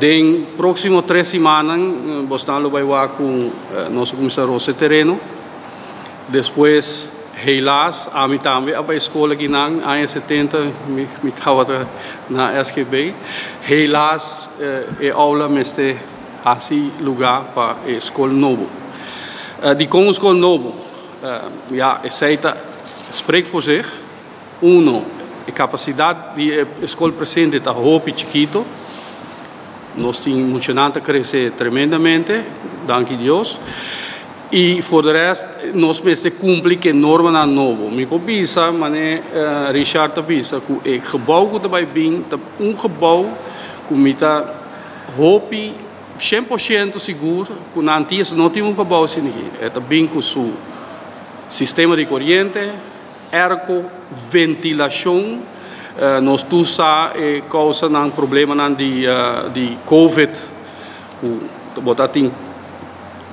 Den próksimo tres simannan bosnan lo bai wak ku nos a kuminsá rosa e tereno. Despues helaas ami tambe a bai skol akinan aña 70 mi tabata na SGB. Helaas e oula mester hasi lugá pa e skol nobo. Dikon un skol nobo? Ya esei ta spreekt voor zich. Uno, e kapasidat di e skol presente ta hopi chikito. Nos tin muchanan ta krese tremendamente, danki Dios. I for de rest nos mester kumpli ku e normanan nobo. Mi por bisa, manera Richard ta bisa, ku e gebou ku ta bai bin ta un gebou ku mi ta hopi 100% sigur ku nan tin no tin un gebou asina aki. E ta bin ku su sistema di koriente, Airco, ventilacion, nos tur sa e causanan, problemanan di di covid cu bo ta tin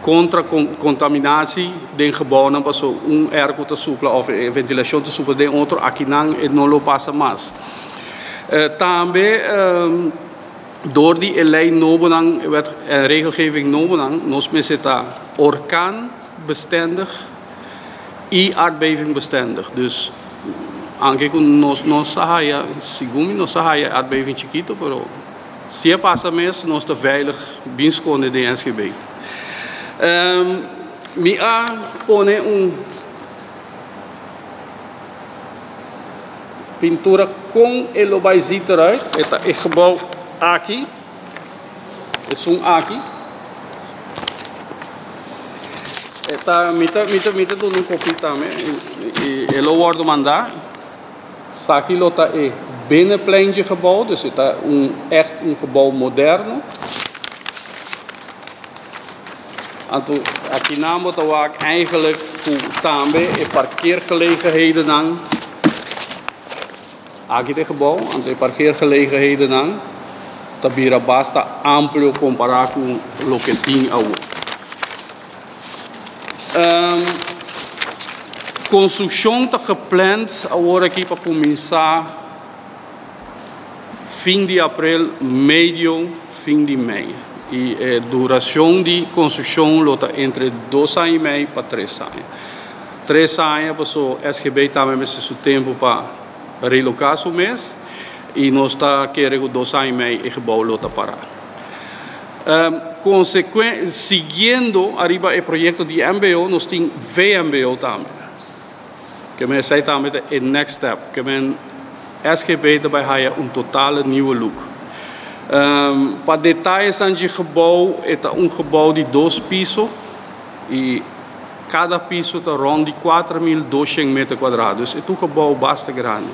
contra contaminatie den gebouwnan paso un airco ta supla of e ventilacion ta supla den otro, akinan e no lo pasa mas. Tambe door di e ley nobonan, e wet en regelgeving nobonan, nos mester ta orkaan bestendig. I aardbevingbestendig. Dus anke ku nos no sa haya, segun mi no sa haya aardbeving chikito, pero si e pasa mes nos ta veilig bin skonde den SGB. Mi a pone un pintura kon e lo bai ziet eruit. E ta e gebouw aki. Esun aki e ta mi ta mi ta mi ta duna un kopi tambe i e lo wòrdu mandá. Esaki lo ta e binnenplein dje gebou, dus e ta un ègt un gebou moderno. Anto akinan bo ta wak eigenlijk ku tambe e parkeergelegenhedennan. Aki ta e gebou, anto e parkeergelegenhedennan ta bira basta amplio kompará ku loke tin awor. Konstrukshon ta gepland awor aki pa kuminsá fin di aprel, medio fin di mei. I e durashon di konstrukshon lo ta entre dos aña i mei pa tres aña. Tres aña paso SGB tambe mester su tempu pa reloká su mes i nos ta kere ku dos aña i mei e gebou lo ta pará. Siguiendo ariba e proyekto di mbo nos tin vmbo tambe. Ke men esei tambe ta e next step. Ke men SGB ta bai haya un totale nieuwe look. Pa detayesnan dje gebou e ta un gebou di dos piso i. Kada piso ta rond di 4200 meter kuadrá, dus e ta un gebou basta grandi.